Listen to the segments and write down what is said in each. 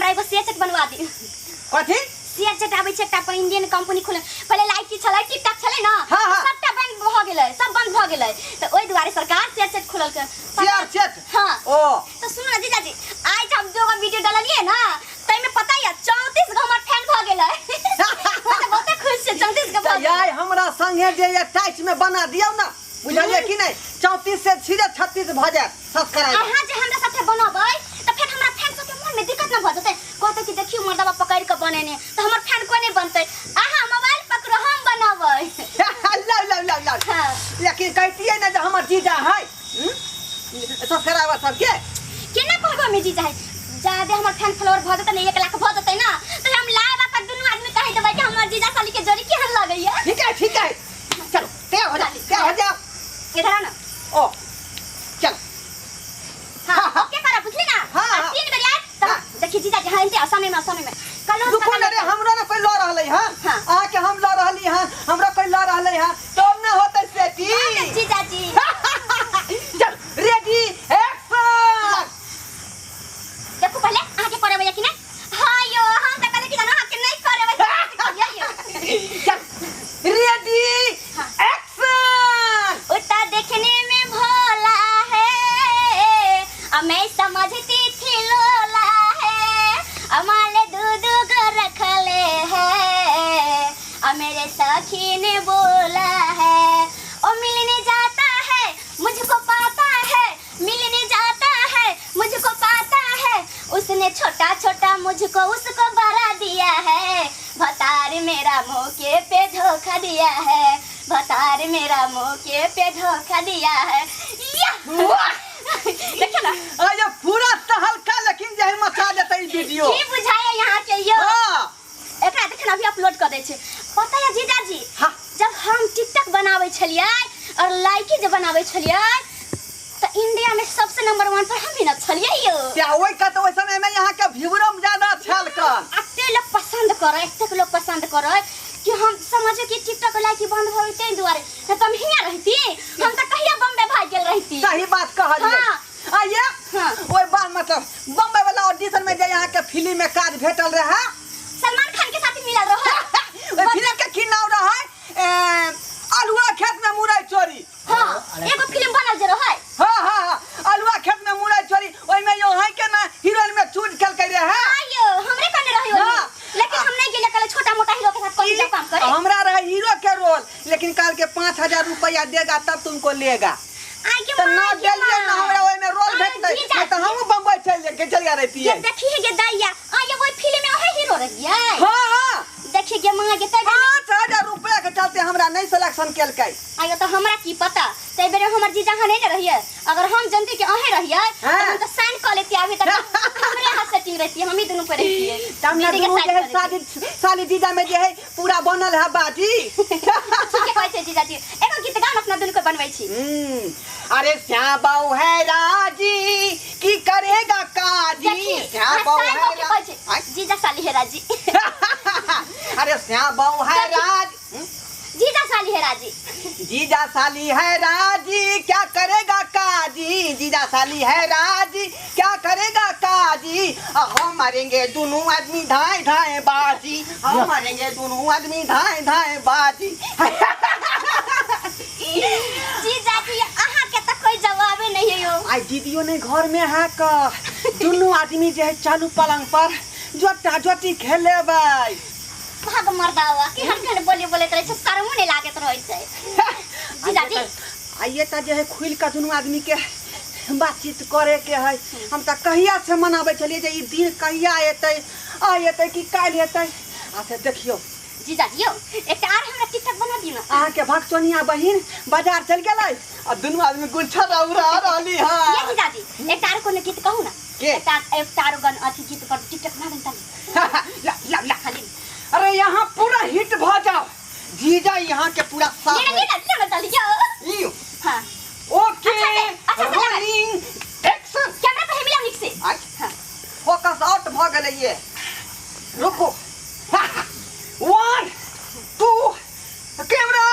हमरा एगो share chat बनवा दी। कथी? शेयर चैट आबै छै एकटा अपन इंडियन कंपनी खोले पहिले, लाइक की छलै, टिकटॉक छलै ना। हाँ, हाँ। सबटा बंद भऽ गेलै, सब बंद भऽ गेलै, तऽ ओहि दुआरे सरकार शेयर चैट खोललकै। Share chat? हाँ। ओ। तऽ सुनू ना जीजाजी, आइ जे हम दूगो वीडियो डाललियै ना, ताहिमे पता यऽ 34 गो हमर फैन भऽ गेलै। हम तऽ बहुते खुश छियै, 34 गो भऽ तऽ गेलै। याय हमरा संगे जे अटैच में बना दियौ ना, बुझलियै कि नहि? 34 से सीधे 36 भऽ जायत सब्सक्राइब। अहाँ जे हमरा साथे बनबै तऽ फेर हमरा फैन सबके मनमे दिक्कत न भऽ जेतै? कहतै कि देखियौ मर्दबा पकड़ि कऽ बनेने, तऽ हमर फैन कोइ नहि बनतै। अहाँ मोबाइल पकड़ू, हम बनबै। लाउ लाउ लाउ लाउ। हाँ। लेकिन कहितियै ने जे हमर जीजा है सब्सक्राइबर सबके। केना कहबै हमे जीजा है? जादे हमर फैन फॉलोअर भऽ जेतै ने, 1 लाख भऽ जेतै ने, तऽ हम लाइव आकर दुनू आदमी कहि देबै कि हमर जीजा साली के जोड़ी केहन लगैया। ठीक है, ठीक है, चलो तैयार हो जाओ, तैयार हो जाओ। इधर आ ना। ओ चलो। हाँ, ओके करा, बुझली ना? हाँ, आ, हाँ। 3 बेर यार तो देखिए जीजा जी, हाँ, इनते समय में, समय में कल रुको ना रे, हमरो ना कोई लऽ रहलै हँ। हाँ। अहाँके हम लऽ रहली हँ, हमरा कोई लऽ रहलै हँ तब ना होतै सेटिंग। जीजा जी। चल, रेडी, एक्शन। देखो पहले अहाँ के करबै कि नहीं। हाँ यो, हम तऽ कहले कि अहाँ के नहीं करबै यो। चल, रेडी, हाँ। एक्शन। उता देखने में भोला है आ मैं समझती थी लोला है, अमाले दूध गो रखले है आ मेरे सखी ने बोला है, ओ मिलने जाता है मुझको पाता है, मिलने जाता है मुझको पाता है, उसने छोटा छोटा मुझको उसको बड़ा दिया है, भतार मेरा मौके पे धोखा दिया है, भतार मेरा मौके पे धोखा दिया है। या देखियो ना। अरे पूरा तहलका लेकिन जे है मचा देतै ई वीडियो। की बुझाया यहाँ के यो? हाँ। एकरा देखियो ना, अभी अपलोड कर दै छै। पता है जीजाजी? हाँ। जब हम टिकटॉक बनाबै छलियै और लाइकी जे बनाबै छलियै तऽ इंडिया में सबसे नंबर 1 पर हम ही न छलियै यो। क्या ओहि का तऽ ओहि समय में यहाँ के व्यूअर ज्यादा छल कन। एते लोग पसंद करे, एतेक लोग पसंद करे कि हम समझो कि टिकटॉक लाइकी बंद भऽ गेल ताहि दुआरे, नहि तऽ हम हियाँ रहती, हम तऽ कहिया बम्बे भागि गेल रहती। सही बात कहलियै। हाँ। आइए। हाँ। ओहि बात मतलब बम्बई वाला ऑडिशन में जे यहाँ के फिल्म में काज भेटल रहे, सलमान खान के साथ मिलल रहे। ओहि फिल्म के की नाम रहे? अलुआ खेत में मुरई चोरी। हाँ, एगो फिल्म बनल जे रहे। हाँ हाँ हाँ, अलुआ खेत में मुरई चोरी, ओहि में यो है के ना हीरोइन में चूज केलकै रहे। आइयो हमरे कने रहे ओहिमे। हाँ। लेकिन हम नहीं गेले, कहले छोटा मोटा हीरो के साथ कोन जाओ काम करे। हमरा रहे हीरो के रोल, लेकिन काल के 5000 रुपया देगा तब तुमको लेगा। आइ के तऽ ना माय गे देलियै ना माय। हमरा ओहिमे रोल आइ भेटलै, जीजा नहि तऽ हमहूँ बम्बई चलि के चलि गेल रहितियै। ये देखिए गे दैया, आइयो ओहि फिल्म में ओहे हीरो रहियै। हाँ हाँ। देखिए गे माँ गे, तै बेर 5000 रुपया के चलते हमरा नहीं सिलेक्शन केलकै। आइयो तऽ हमरा की पता, तै बेर हमर जीजा अहाँ नहीं ने रहियै। अगर हम जनती कि अहें रहियै हाँ। तऽ हम तऽ साइन कऽ लेतियै, अभी तक हमरे हाथ सेटिंग रहितियै, हमही दुनू पर रहितियै। तब ना दीदी के दुनू साइन जे है कऽ लेतियै। साली साली जीजा में जे है पूरा बनल है बाजी। ठीके कहै छै जीजाजी, एगो गीत गाउ ने, अपना दुनू के बनबै छी। अरे श्याम बाबू है राजी की करेगा काजी। देखी, श्याम अहाँ बाबू साइन है कऽ के कहै छै आँय? जीजा साली है राजी। अरे श्याम बाबू है देखी। राज। जीजा साली है राजी। जीजा साली है राजी क्या करेगा काजी, जीजा साली है राजी क्या करेगा काजी, हम मारेंगे दोनों आदमी धाए धाए बाजी, हम मारेंगे दोनों आदमी धाए धाए बाजी। जीजा जी अहाँ के तऽ कोई जवाबे नहीं है यो। आई दीदियो नहीं घर में है का, दोनों आदमी जे है चालू पलंग पर जोटा जोटी खेलेबै। भाग मर्दावा कि हर घन बोली बोलैत रहै छै, शरमो नहि लागैत रहै छै। जीजाजी। आइए तऽ जे है खुलि कऽ दुनू आदमी के बातचीत करे के है। हम तऽ कहिया से मनाबै छलियै जे ई दिन कहिया एतै, आइ एतै कि काल्हि एतै। आ से देखियौ जीजाजी यौ, एकटा आर हमरा टिकटॉक बना दियौ ना। अहाँके भगचोनिया बहिन बाजार चलि गेलै आ दुनू आदमी गुलछर उड़ा रहली हँ। ये जीजाजी, एकटा आर कोनो गीत कहू ना। के? एकटा एकटा आरो गन अथी गीत पर टिकटॉक बना देन तनी। ला ला ला। खाली। अरे यहाँ पूरा हिट भ जाओ जीजा, यहाँ के पूरा साफ ये ना, ये ना, चल यो। लियो। हाँ। ओके। अच्छा से, अच्छा से लगा। Rolling, action. कैमरा पे मिला निक से। आई। हाँ। फोकस आउट भ गेलै ये। रुको। 1 2 कैमरा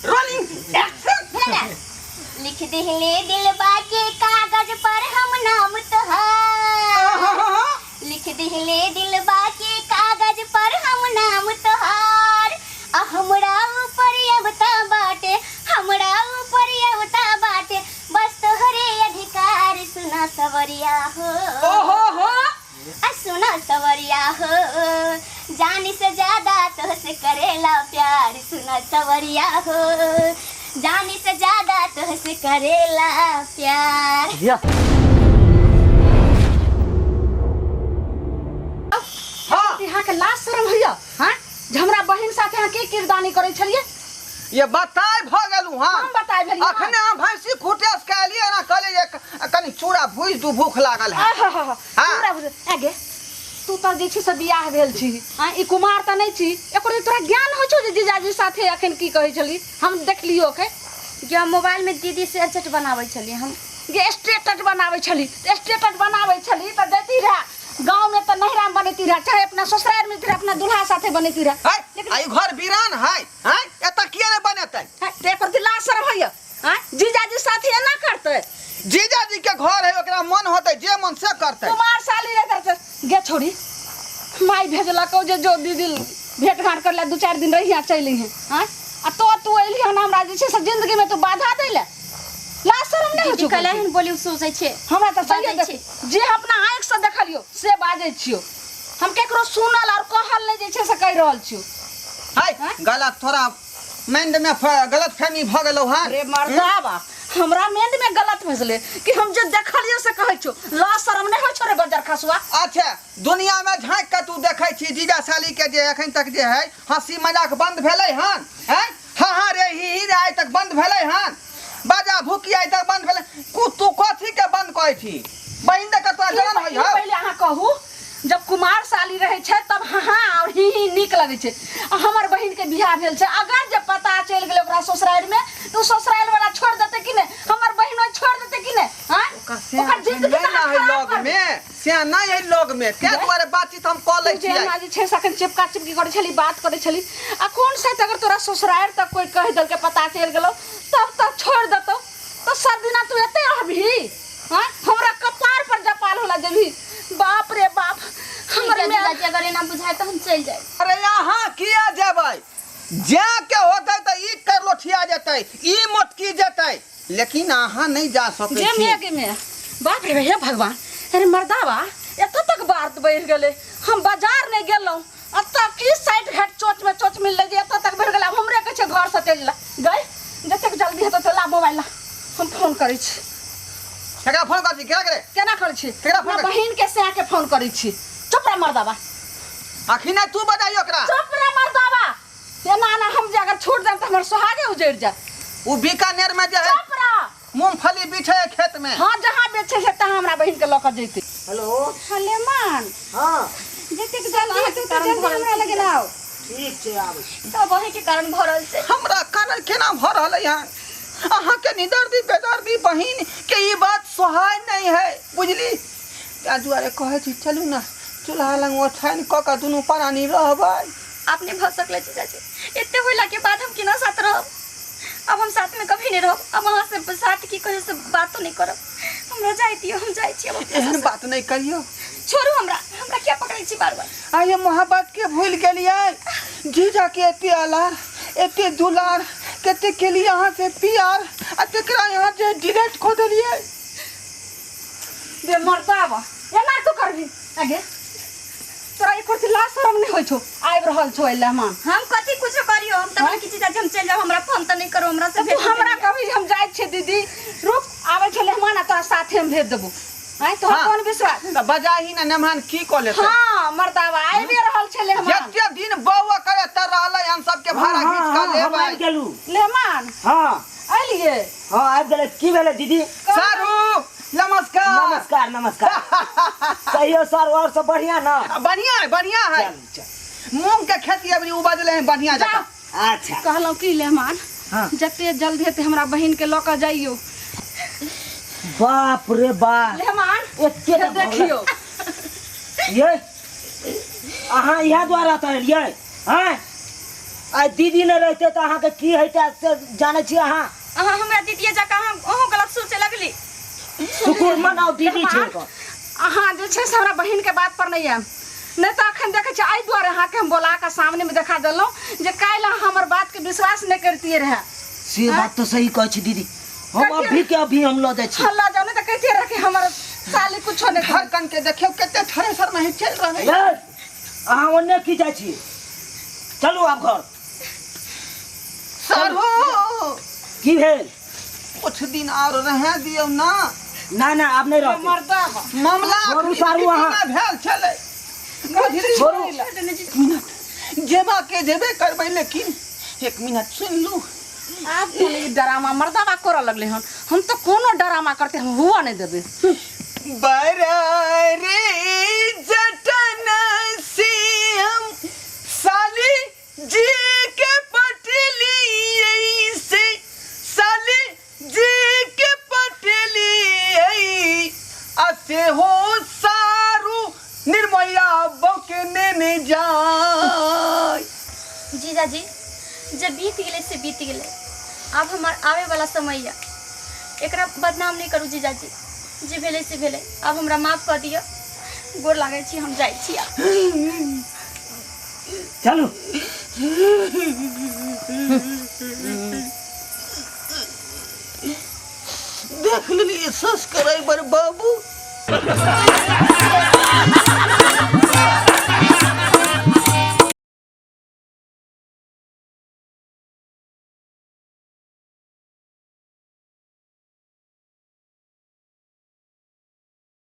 रोलिंग, एक्शन। ना, ना। लिख दिले दिलबा के कागज पर हम नाम तोहार, लिख दिले दिल सवरिया हो। ओहो हो, आ सुना सवरिया हो, जानी से ज्यादा तोहसे करेला प्यार, सुना सवरिया हो, जानी से ज्यादा तोहसे करेला प्यार। या हाँ यहाँ के लाज शरम होइया? हाँ, जे हमरा बहिन साथे अहाँ की किरदानी करै छलियै? ये बताय भ गेलू। हाँ हम बताय भेलियै। अखने हम भैंसी खूटे से कैलिए ना, कहलिए जे कनी चूड़ा भूज दू, भूख लागल है। आहा, हाँ। पूरा आगे तू तऽ जे छै से बियाह भेल छी, आ ई कुमार तऽ नहि छी, एको दिन तोरा ज्ञान होइ छौ जे जीजाजी साथे अखन की कहै छली? हम देखलियो अखन जे हम मोबाइल में दीदी से चट बनाबै छलियै हम, जे स्टेटस बनाबै छली, स्टेटस बनाबै छली तऽ जैती रहे गाँव में तऽ नहिरा में बनैती रहे, चाहे अपना ससुराल में रहे, अपना दूल्हा साथे बनैती रहे। है आई घर वीरान है, हैं एतऽ किया नहि बनेतै? हैं, तऽ एकर दिला शरम होइया? हैं, जीजाजी साथे एना करतै? जीजाजी के घर है, ओकरा मन होतै जे मन से करतै। कुमार साली रे करतै। गे छोड़ी, माई भेजलकौ जे जो दीदी भेंट घाट कर ले, 2-4 दिन रहिया चलि हैं। हैं, आ तो तू एली हन हमरा जे छै से जिंदगी में तू बाधा दै ले, लाज शरम नहि होइ दीदी छौ? कहले हन बोली सोचै छै हमरा तऽ सहिए बाजै देख, जे अपना आँखि से देखलियो से बाजै छियौ, हम केकरो सुनल और कहल नहि जे छै से कहि रहल छियौ। है गलत थोड़ा माइंड में गलत फहमी भ गेलौ। हन अरे मर्दाबा, हमरा माइंड में गलत फसले कि हम जे देखलियो से कहै छियौ, लाज शरम नहि होइ छौ रे बजर खसुआ? अच्छा दुनिया में झाँकि के तू देखै छी जीजा साली के जे एखन तक जे है हंसी मजाक बंद भेलै हन? हैं हाँ हाँ रे ही ही रे आइ तक बंद भेलै हन? बाजा भूकी आइ तक बंद भेलै? तू कथी के बंद कहै छी? बहिन देख के तोरा जलन होइ ई हौ? पहिले अहाँ कहू, जब कुमार साली रहै छै तब हाँ हाँ और ही ही नीक लगै छै, आ हमर बहिन के बियाह भेल छै, अगर जे पता चलि गेलै ओकरा ससुरारि में तऽ ओ ससुरारि वाला छोड़ि देतै कि नहि? हमर बहिन ओहि छोड़ि देतै कि नहि? हाँ? ओकर जिंदगी नहि तऽ ना है खराब लग कर में, से नहि है लग में, ताहि दुआरे बातचीत हम कऽ लै तू जे छियै। एना जे छै से अखन चिपका चिपकी करै छली, बात करै छली, आ कोन साइत अगर तोरा ससुरारि तक कोइ कहि देलकै पता चलि गेलौ तब तक छोड़ि देतौ, तऽ सब दिना तू एते रहबही? हाँ, हमरा कपार पर जपाल होला जेबही। बाप रे बाप, हमर ठीक है, माय जीजाजी अगर एना बुझाय तऽ हम चलि जायब। अरे यहाँ किया जेबै? जा के होतै तऽ ई कर लोठिया जेतै, ई मोटकी जेतै, लेकिन अहाँ नहि जा सकै गे छी। मे गे मे, बाप रे हे भगवान, अरे मर्दाबा एतऽ तक बात बढ़ि गेलै, हम बाजार नहि गेलहुँ, एतऽ की साइड घाट चोच में चोच मिललै जे एतऽ तक बढ़ि गेलै। आब हमरे कहै छै घर से चलि ला गई, जतेक जल्दी हेतौ तऽ ला मोबाइल ला, हम फोन करै छी। केकरा फोन करै छी? केकरा करे? केना करै छी? केकरा फोन अपना करै? बहिन के सैया के फोन करै छी। चुप रह मर्दाबा। अखिने तू बजाइयो ओकरा। चुप रह मर्दाबा, एना एना हम जे अगर छूट देब तऽ हमर सोहागे उजड़ि जायत। ओ बीकानेर में जे है चुप रह। मूंगफली बिछे है खेत में। हाँ जहाँ बेचे छै तहाँ हमरा बहिन के लऽ कऽ जैतै। हेलो। हलेमान। हाँ। जतेक जल्दी हेतौ तऽ जल्दी हमरा लग आउ। ठीक छै, आबै छी। सब अहीं के कारण भऽ रहल छै। हमरा कारण केना भऽ रहल है? अहाँ के निदर्दी बेदर्दी बहिन के ई बात सोहाय नहीं है, बुझली? ताहि दुआरे कहै छी चलू ना चूल्हा लग ओछाइन कऽ कऽ दुनू प्राणी रहबै। आप नहीं भऽ सकलै जीजाजी, एते होला के बाद हम केना साथ रहब? अब हम साथ में कभी नहीं रहब, अब अहाँ से साथ की कहियो से बातो नहीं करब। हमरा जाय दियौ, हम जाइ छी अब अपना एहन ससुराल। बात नहीं करियौ। छोड़ू हमरा, हमरा किया पकड़ै छी बार बार? आइए मोहब्बत के भूल गेलियै, जीजा के एते अलार एते दुलार कते केलियै अहाँ से प्यार, आ तेकरा यहाँ जे डिलीट कऽ देलियै। बे मर्दाबा, एना तू करबी? आगे तोरा एको रत्ती लाज शरम नहि होइ छौ? आबि रहल छौ एहि मेहमान। हम कथी कुछो करियौ, हम तऽ हाँ? कहै छी जीजाजी हम चलि जाउ, हमरा फोन तऽ नहि करू, हमरा से तऽ तू भेंट हमरा नहि। कहबी हम जाइ छियै दीदी, रुक आबै छै मेहमान आ तोरा साथे हम भेज देबौ। आँय तोहर हाँ। कोन विश्वास? तऽ बजाही ने मेहमान की कऽ लेतै? हाँ मर्दाबा आबि रहल छै मेहमान। जते दिन बौआ करे तऽ रहलै हम सबके भाड़ा हाँ, घीच कऽ हाँ, हम लेबै। आबि गेलहुँ। मेहमान। हाँ। एलियै? हाँ आबि गेलै। की भेलै दीदी? सारू नमस्कार। नमस्कार नमस्कार। कहियो सर, और सब बढ़िया ना? बढ़िया है, बढ़िया है। चल, चल। मूंग के खेती अभी उपजले है बढ़िया जकाँ। अच्छा। कहलहुँ की मेहमान, हाँ। जते जल्दी हेतै हमरा बहिन के लऽ कऽ जाइयो। बाप रे बाप, मेहमान एते हे देखियो। ये अहाँ इएह दुआरे तऽ एलियै? आँय आइ दीदी नहि रहितै तऽ अहाँके की हेतै से जानै छी अहाँ? अहाँ हमरा दीदीए जकाँ हम अहूँ गलत सोचे लगली। शुक्र मनाउ दीदी छै। अहाँ जे छै से हमरा बहिन के बात पर नहि आयब, नहि तऽ अखन देखै छियै एहि दुआरे अहाँके हम बोला कऽ सामने में देखा देलहुँ जे काल्हि अहाँ हमर बात के विश्वास नहि करितियै रहए। से बात तऽ सही कहै छी दीदी, हम अभी के अभी हम लऽ जाइ छी। हँ लऽ जाउ, नहि तऽ कहितियै रहए कि हमर साली कुछो नहीं धड़कन के देखियो कते थ्रेसर में चल रहले। ये अहाँ ओन्ने की जाइ छी? चलू आब घर। सर हो की भेल? कुछ दिन और रह दियो ना। ना ना आब नहीं रहते। मर्दावा मामला छोड़ू सारू अहाँ। भेल छलै। छोड़ू। मिनट जेबा के जेबे करबै, लेकिन एक मिनट सुन लू। आब कोन ई डरामा मर्दावा करऽ लगले हन? हम तो कोनो डरामा करते हम हुआ नहीं देबे। बरारे जटन से हम साली जी के पटली से, साली जी के पटली असे हो सारू निर्मया बके नेने जाय। जीजाजी जब बीत गेलै से बीत गेलै, आब हमार आवे वाला समय है, एकरा बदनाम नहीं करू जीजाजी। जे भेलै से भेलै, आब हमरा माफ कऽ दिअ। गोर लागै छी, हम जाइ छी आब। चलू। देख लेलिए सब्सक्राइबर बाबू।